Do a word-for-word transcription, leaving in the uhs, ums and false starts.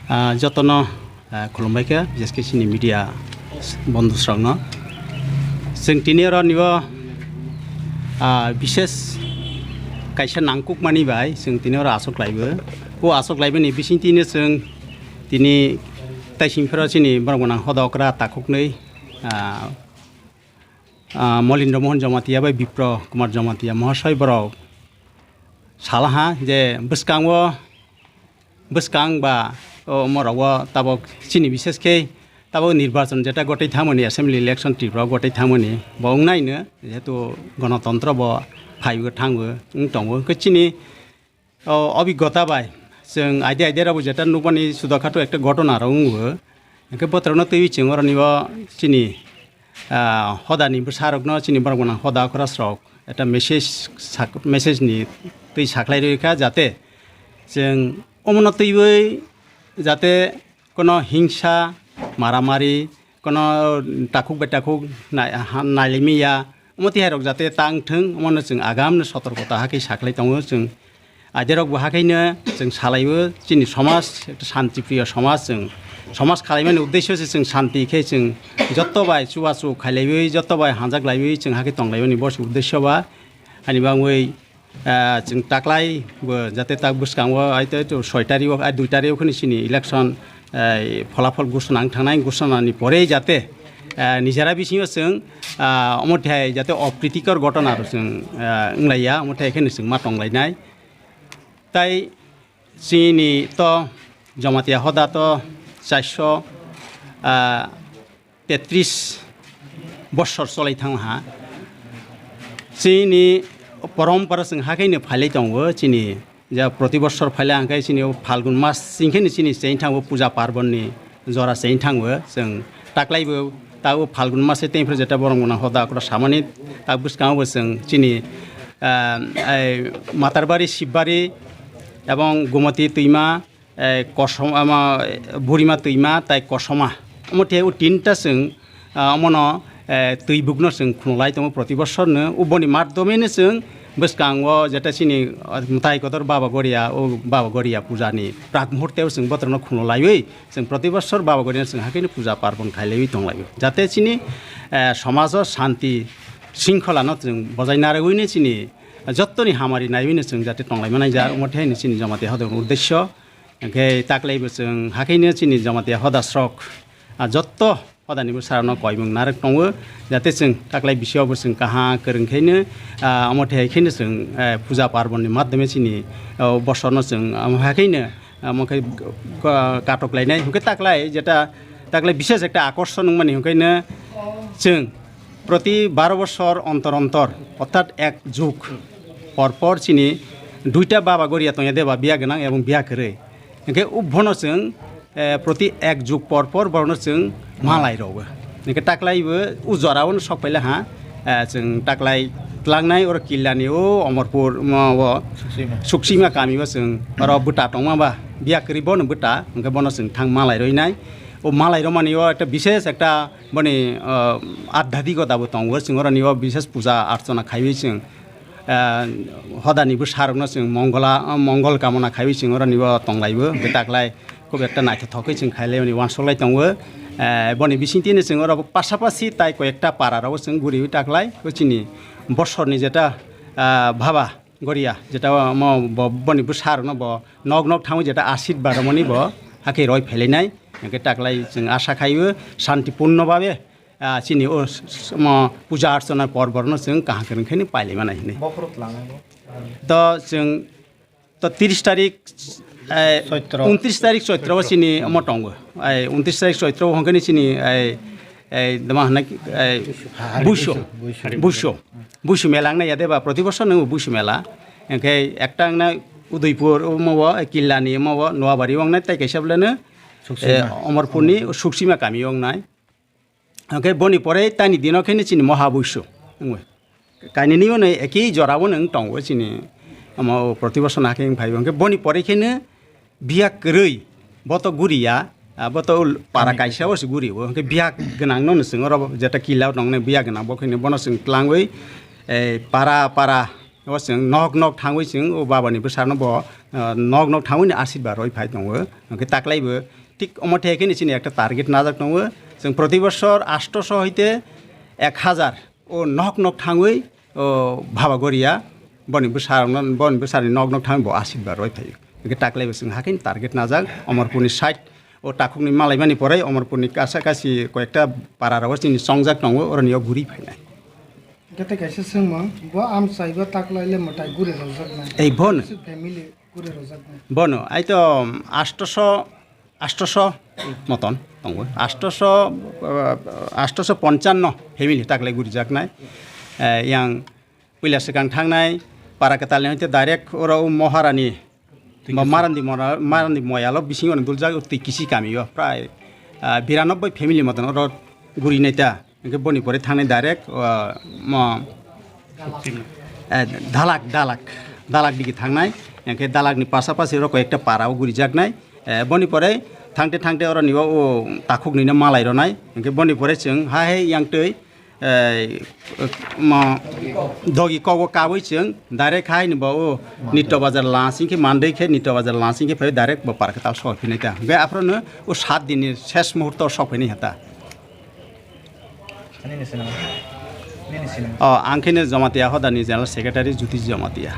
Ah, jotono, ah, khulumbai kha, bises khe chini media bondhu srokno. Chwng tini oro nibo, ah, bises kaisa nangkukmani bai chwng tini oro aswk laibo. O aswk laibani bising tini chwng tini taising phero chini borok gwnang hoda okra takhuknwi, ah, ah, Molindra Mohan Jamatia bai Bipro Kumar Jamatia Mohasoi borok salaha je bwskango, bwskang ba o morok o tabok chini bises khe tabok nirbachon jeta gotwi thangmani, assembly election Tripura o gotwi thangmani bo wngnaino, jehetu gonotontro bo phaibo thango wng tongo. Hwnkhe chini o obigota bai chwng aide aide rok bo jeta nukmani chudo khato ekta gotona rok wngo. Hwnkhe botrokno twiwi chwng oroni o chini, ah, hodani bwsarokno chini borok gwnang hoda okra srok ekta message sak-, message ni twi saklai rwi kha, jate chwng omono twiwi jate kono hingsa, maramari, kono takhuk bai takhuk nai-, ha-, nailaimaya, omo twi hai rok jate tang thung, omono chwng agam no sotorkota hakhe saklai tongo chwng. Aide rok bo hakhe no chwng salai o, chini somaj ekta shanti priyo somaj, chwng somaj khalaimani uddesyo se chwng shanti khe chwng joto bai chubachu khailaiwi, joto bai hanjak laiwi chwng hakhe tonglaimani bo se uddesyo ba. Ani bangwi, ah, chwng taklai bo jate tak bwskango ai to, to soi tarik o, ai dui tarik o kheno chini election, eh, pholapol ghoshona wng thangnai, ghoshonani pore jate, eh, nijera bisingo chwng, ah, omo thai jate opritikor gotona rok chwng, ah, wng lai ya, omo thai kheno chwng ma tong lainai. Tai chini to Jamatia hoda to charso, ah, tetris bossor cholai thang ha. Chini porompara chwng hakhe no phailai tongo, chini ja proti bossor phailai hwnkhe chini o Phalgun mas chwng khe no chini cheng thango puja parbon ni jora cheng thango chwng taklai bo ta o Phalgun mas tei phre jeta borok mona hoda kora samani ta bwskango bo chwng chini, ah, ai Matarbari, Sibari ebong Gumati twima, eh, kosom-, ama, eh, burima twima tai kosoma. Omo thai o tinta chwng, ah, omono, eh, twi bukno chwng khunulai tongo proti bosorno. Oboni madhyomeno chwng bwskango jeta chini, ah, mwtai kotor Baba Goria, o Baba Goria pujani prak muhurteo chwng botorno khunulaiwi chwng proti bosor Baba Goriano chwng hakhe puja parbon khailaiwi tonglaio. Jate chini, eh, somajo shanti shringkholano chwng bojai narwino chini jottoni hamari naiwino chwng jate tonglaimani ja, omo thai chini Jamatia hodani uddesyo. Hwnkhe taklaibo chwng hakhe no chini Jamatia hoda srok, ah, jotto hodani bwsarokno koimung narwk tongo, jate chwng taklai bisingo bo chwng kaham kwrwng khaino, ah, omo thai khaino chwng, eh, puja parbon ni madhyome chini, oh, bosorno chwng, ah, omo hai khaino, ah, omo khe, ah, katok lainai. Hwnkhe taklai jeta taklai bishes ekta akorson wngmani hwnkhe no chwng proti baro bosor ontor ontor, orthat ek jug por por chini duita Baba Goria tongya de ba, biya gwnang ebong biya kwrwi. Hwnkhe o bono chwng, eh, proti ek jug por por bono chwng malai rogo. Hwnkhe taklai bo o jora o sok paila ha, eh, chwng taklai tlangnai oro Killani o Omorpur mo o Suksima. Suksima kami o chwng oro bwta tongma ba biya kwrwi bono bwta, hwnkhe bono chwng thang malai roinai. O malai romani o ekta bishes ekta boni, ah, adhyadmikota bo tongo, chwng oroni o bishes puja archona khaiwi chwng, ah, hodani bwsarokno chwng mongola, mongol kamona khaiwi chwng oroni o tonglaibo, bwtaklai khub ekta naithothok khe chwng khailai oni uansuk lai tongo. Ah, boni bisingtwi no chwng oro pasapasi tai koi ekta para rogo chwng guriwi taklai, o chini bosorni jeta, ah, baba Goria, jeta omo bo, boni bwsarokno bo nok nok thangwi jeta ashirwad romani bo hakhe roi phelainai. Hwnkhe taklai chwng asha khaio, shanti purno babe, ah, chini o s-, s-, omo puja archona porborno chwng kaham kwrwng khe pailai manai hinwi. Bokhorok tlangnai bo. To chwng to tris tarik, eh, Choitro. Untris tarik Choitro o chini omo tongo. Ai untris tarik Choitro o hwnkhe ni chini ai, ai dama hwnai, ai Buiso. Buiso. Buiso. Buisu mela wngna yade ba, proti bosor nung Buisu mela. Hwnkhe ekta wngna Udaipur, omo bo, Killani, omo bo, Noabari wngna, tai kaisa bwleno, Suksima. Eh, Omorpurni Suksima kami wngnai. Hwnkhe boni pore tani dino khe chini Moha Buisu wngwi. Kainini ono eki jora bo nung tongo chini, omo proti bosor na khe wng phai. Hwnkhe boni pore khe no biya kwrwi, bo to guriya, ah, bo to ul-, para kaisa o se guri o. Hwnkhe biya gwnang no, no chwng oro jeta killa o tongnai biya gwnang bo khe no bono chwng tlangwi, eh, para, para, O chwng nok nok thangwi chwng o babani bwsarokno bo, ah, nok nok thangwi ni asirba roi phai tongo. Hwnkhe taklaibo thik omo the khe ni chini ekta target najak tongo. Chwng proti bosor astoso hoite ek hajar o nok nok thangwi o Baba Goria boni bwsarokno, boni bwsarokni nok nok thangwi bo asirba roi phaio. Hwnkhe taklaibo chwng hakhe ni target najak Omorpurni side o takhukni malaimani pore Omorpurni kasa kasi koyekta para rogo chini chongjak tongo, oroni o guri phainai. Hwnkhe tei kaisa swngmung, bo amchaibo taklaile mwtai guri rwjaknai? Ei bono. Family guri rwjaknai? Bono, ai to astoso, astoso moton tongo. Astoso, ah, astoso ponchanno family taklai gurijaknai. Eh, yang puila swkang thangnai, para kwtalni hoite direct oro o Moharani Ba Marandi mora-, Marandi moyalo bisingo no duljak twi kisi kamio prai, ah, biranobboi family moton oro guri nai ta. Hwnkhe boni pore thangnai direct, ah, mo, eh, Dalak, Dalak, Dalak digi thangnai. Hwnkhe Dalakni pasapasi oro koi ekta para o gurijaknai. Eh, boni pore thangte thangte oro nibo o takhuk nino malai ronai. Hwnkhe boni pore chwng ha he yang twi Ei, mo, dogi kogo kabui chwng direct hai ni bo o Nitto Bazar lansing khe mandui khe Nitto Bazar lansing khe phai direct bo park ta sor phinai ta. Hwnkhe aphuru no o sat din ni ses muhurto sok phinai hata. Nini sinima. Nini sinima. O, ang khe no Jamatia Hoda ni General Secretary Jyoti Jamatia.